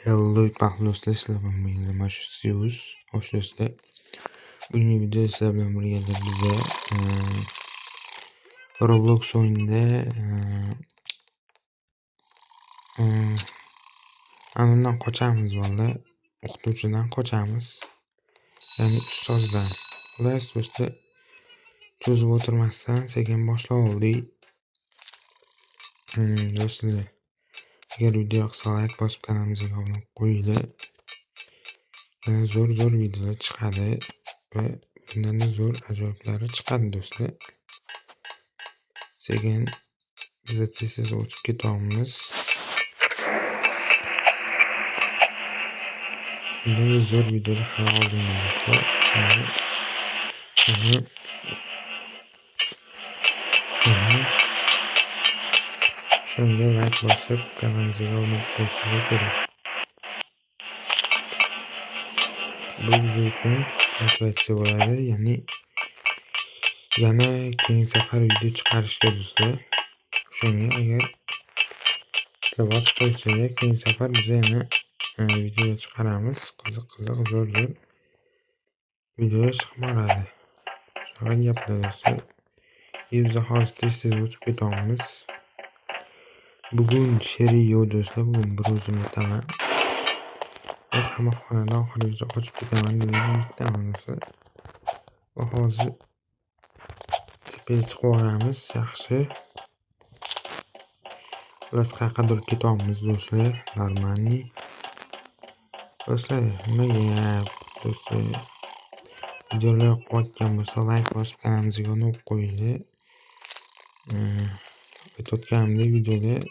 Hello do'stlar, sizlar bilan birga Sius. Xo'sh do'stlar, bugungi videoda sizlar bilan birga biza Roblox o'yinida undan qochamiz bolalar, o'qituvchidan qochamiz, ya'ni ustozdan. Xullas do'stlar, cho'zib o'tirmasdan sekin boshlab oldik. Do'stlar, agar video yoqsa like bosib kanalimizga obuna qo'yinglar. Yana zo'r videolar chiqadi va bundan-da zo'r ajoyiblari chiqadi do'stlar. Sekin biz tez-tez o'tib ketamiz. Bundan zo'r videolar hali oldinda do'stlar. Shunga like bosib kanalimizga obuna qo'yishingiz kerak. Bu biz uchun motivatsiya bo'ladi, ya'ni yana keyingi safar video chiqarishga do'stlar. Shunga agar sizlar bosib qo'ysanglar, keyingi safar biz yana video chiqaramiz. Qiziq zo'r videolar chiqib boradi. Shunaqa gaplar do'stlar. Biz hozir tez-tez o'tib ketamiz. Bugun sheri yo'q do'stlar, bugun bir o'zim o'taman. Va qamoqxonadan oxirigacha qochib ketaman degan umiddaman do'stlar. Va hozir tepaga chiqib olamiz, yaxshi. Xullas qayerqadir ketamiz do'stlar, normalniy. Do'stlar, nima gap do'stlar? Videolar yoqayotgan bo'lsa like bosib kanalimizga obuna qo'yinglar. Aytayotganimdek videolar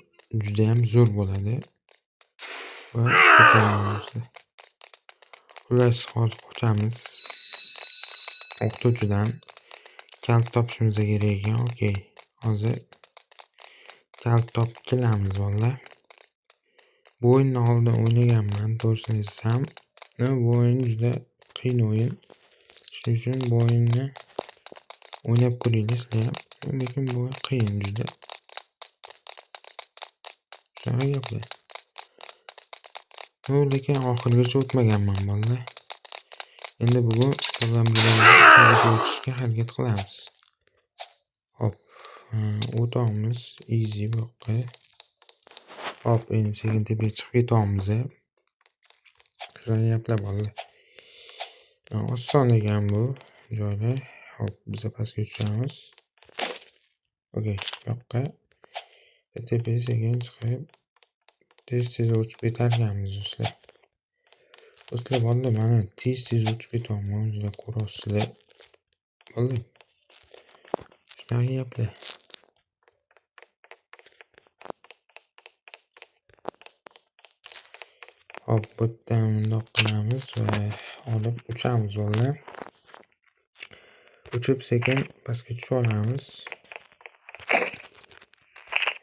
juda ham zo'r bo'ladi. Va ketaman do'stlar. Xullas hozir qochamiz. O'qituvchidan kalit topishimiz kerak ekan. Okey. Hozir kalit topib kelamiz bolalar. Bu o'yinni oldin o'ynaganman, to'g'risini aytsam. Bu o'yin juda qiyin o'yin. Shuning uchun bu o'yinni o'ynab ko'ringlar sizlar ham. Lekin bu o'yin qiyin juda. Shunaqa gaplar. Lekin oxirigacha o'tmaganman bolalar. Endi bugun sizlar bilan birga oxirigacha o'tishga harakat qilamiz. Hop, o'tamiz easy bu yoqqa. Hop, endi sekin tepaga chiqib ketamiz. Shunaqa gaplar bolalar. Oson ekan bu joylar. Hop, biz pastga tushamiz. Okey, bu yoqqa tepaga sekin chiqib tez-tez o'tib ketarkanmiz do'stlar. Do'stlar, bolalar, mana tez-tez o'tib ketyapman, o'zinglar ko'rasizlar. Bolalar, shunaqa gaplar. Hop, bu yerdan bundoq qilamiz va olib uchamiz bolalar. Uchib sekin pastga tushib olamiz.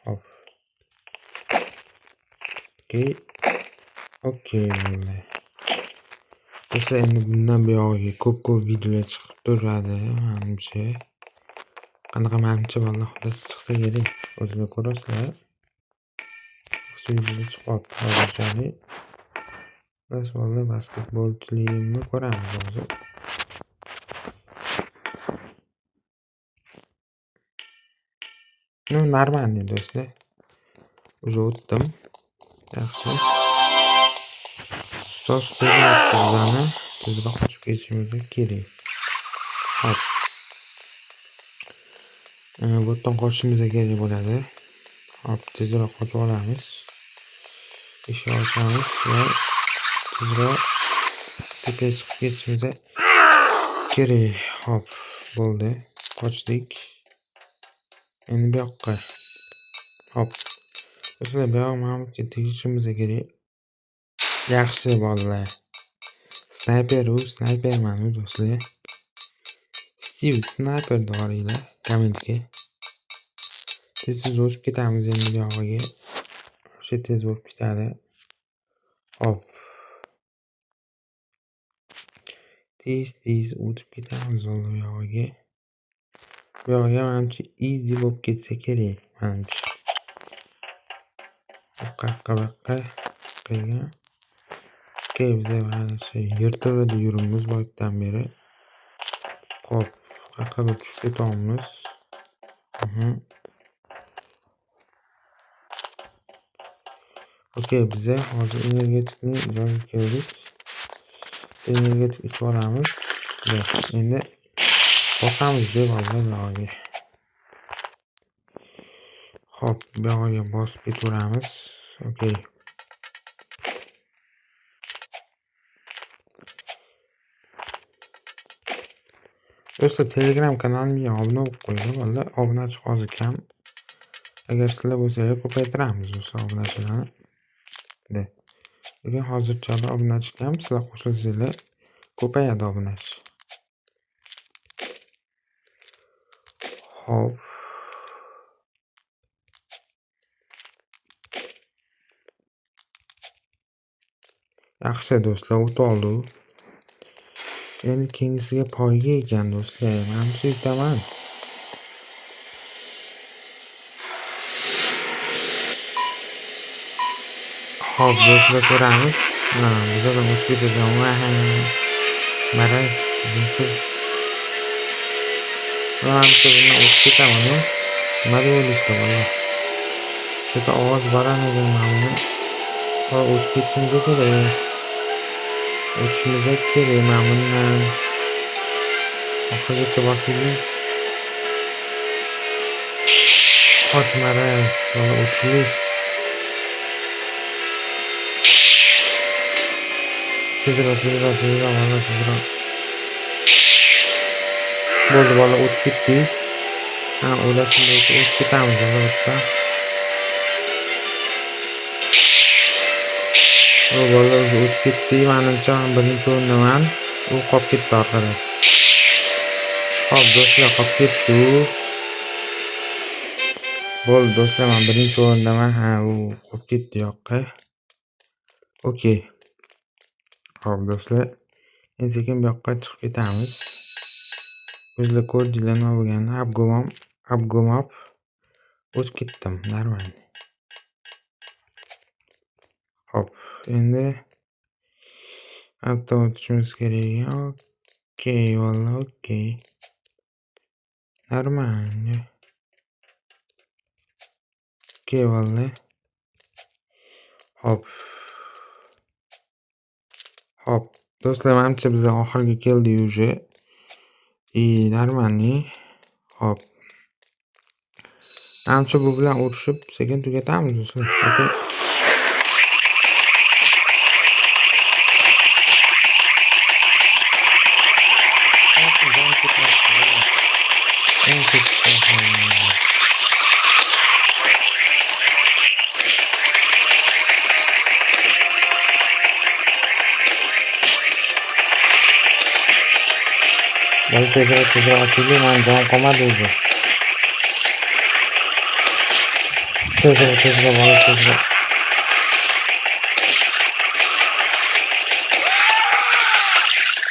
Hop. Okey, bolalar. Do'stlar, endi bundan buyog'iga ko'p videolar chiqib turadi, menimcha. Qanaqa menimcha bolalar, xullas chiqsa kerak. O'zinglar ko'rasizlar. Yaxshi videolar chiqyapti hozirchalik. Xullas bolalar, basketbolchiligimni ko'ramiz hozir. Ну, нормально do'stlar. Уже o'tdim. Yaxshi. Ustoz qo'yapti bizani. Tezroq qochib ketishimiz kerak. Hop. Bu yerdan qochishimiz kerak bo'ladi. Hop, tezroq qochib olamiz. Eshik ochamiz va tezroq tepaga chiqib ketishimiz kerak. Hop, bo'ldi. Qochdik. Endi bu yoqqa. Hop. Do'stlar, bu yoq mana bu yerga tegishimiz kerak. Yaxshi bolalar. Snayper u, snayperman u do'stlar. Steve snayper devoringlar kommentga. Tez-tez o'tib ketamiz endi bu yog'iga. O'sha tez bo'lib ketadi. Hop. Tez-tez o'tib ketamiz bu yog'iga. Bu yog'iga menimcha easy bo'lib ketsa kerak, menimcha. Qayoqqa qilgan. Okey, biza mana shu yerto'lada yuribmiz boydan beri. Xo'p, qayerqadir tushib ketamiz. Okey, biza hozir energetikni joyiga keldik. Energetik ichib olamiz. Endi bosamiz deb buyog'iga. Xo'p, buyog'iga bosib ketaveramiz. Okey. Do'stlar, Telegram kanalimga obuna bo'lib qo'yinglar, bolalar. Obunachi hozir kam. Agar sizlar bo'lsanglar ko'paytiramiz do'stlar obunachilarni. Lekin hozircha obunachi kam, sizlar qo'shilsanglar ko'payadi obunachi. Xo'p. Yaxshi do'stlar, o'tib oldi. Endi keyingisiga poyga ekan do'stlar. Manimcha yutaman. Xo'p, do'stlar ko'ramiz. Bizadan o'tib ketadigan. Maraz, zumtur. Manimcha bundan o'tib ketaman. Nima deb o'ylaysizlar bolalar? Juda ovoz baland ekan mana buni. O'tib ketishimiz kerak. O'tishimiz kerak mana bundan. Oxirigacha bosaylik. Qoch maraz, bola o'tlik. Tezroq, tezroq, tezroq, bola tezroq. Bo'ldi bola, o'tib ketdik. Ha, o'ylashim bo'yicha o'tib ketamiz albatta. O bola o'zi o'tib ketdi. Menimcha men birinchi o'rindaman. U qolib ketdi orqada. Xo'p, do'stlar, qolib ketdi u. Bo'ldi do'stlar, men birinchi o'rindaman. Ha, u qolib ketdi yoqqa. Okey. Xo'p do'stlar, endi sekin bu yoqqa chiqib ketamiz. O'zlar ko'rdinglar nima bo'lganini. Abgomop o'tib ketdim, normal. Xo'p, endi hatto o'tishimiz kerak ekan. Okey, valla, okey. Normal. Okey, valla. Xo'p. Xo'p, do'stlar, manimcha biz oxiriga keldik уже. И нормальный. Xo'p. Manimcha bu bilan urushib sekin tugatamiz do'stlar. Okey. Bola tezroq tezroq ochildi, mani jonim qolmadi o'zi. Tezroq tezroq bola tezroq.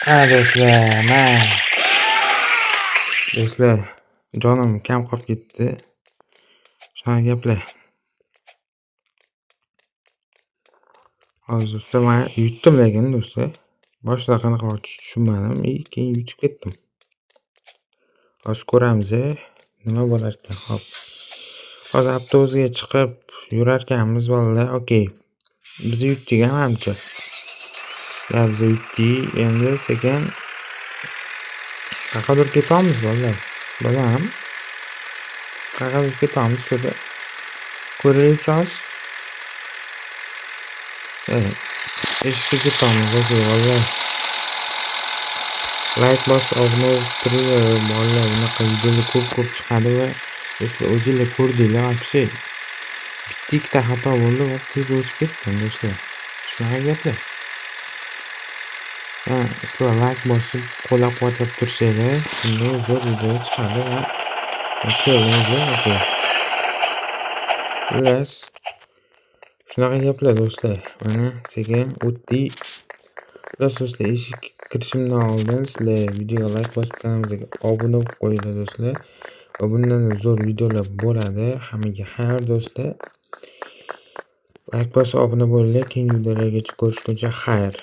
Ha do'stlar, ma. Do'stlar, jonim kam qolib ketdi. Shunaqa gaplar. Hozir do'stlar, men yutdim lekin do'stlar. Boshida qanaqa tushunmadim, keyin yutib ketdim. Hozir ko'ramiz, nima bo'lar ekan. Xo'p. Hozir avtobusga chiqib yurarkanmiz bolalar. Okey. Biz yutdik manimcha. Ya biz yutdik. Endi sekin qayerqadir ketamiz bolalar. Bolam. Qayerqadir ketamiz shu yerda. Ko'raylik hozir. Eshikka ketamiz, okey bolalar. Like bosib, obuna bo'lib turinglar bolalar. Bunaqa videolar ko'p-ko'p chiqadi va do'stlar o'zinglar ko'rdinglar вообще. Bitta ikkita xato bo'ldi va tez o'chib ketdim do'stlar. Shunaqa gaplar. Ha, sizlar like bosib, qo'llab-quvvatlab tursanglar, shunda zo'r video chiqadi va keldim, okey. Xullas, shunaqa gaplar do'stlar. Mana sekin o'tdik. Xullas do'stlar, eshik kirishimdan oldin sizlar videoga like bosib, kanalimizga obuna bo'lib qo'yinglar do'stlar. Va bundan zo'r videolar bo'ladi. Hammaga xayr do'stlar. Like bosib obuna bo'linglar. Keyingi videolargacha ko'rishguncha xayr.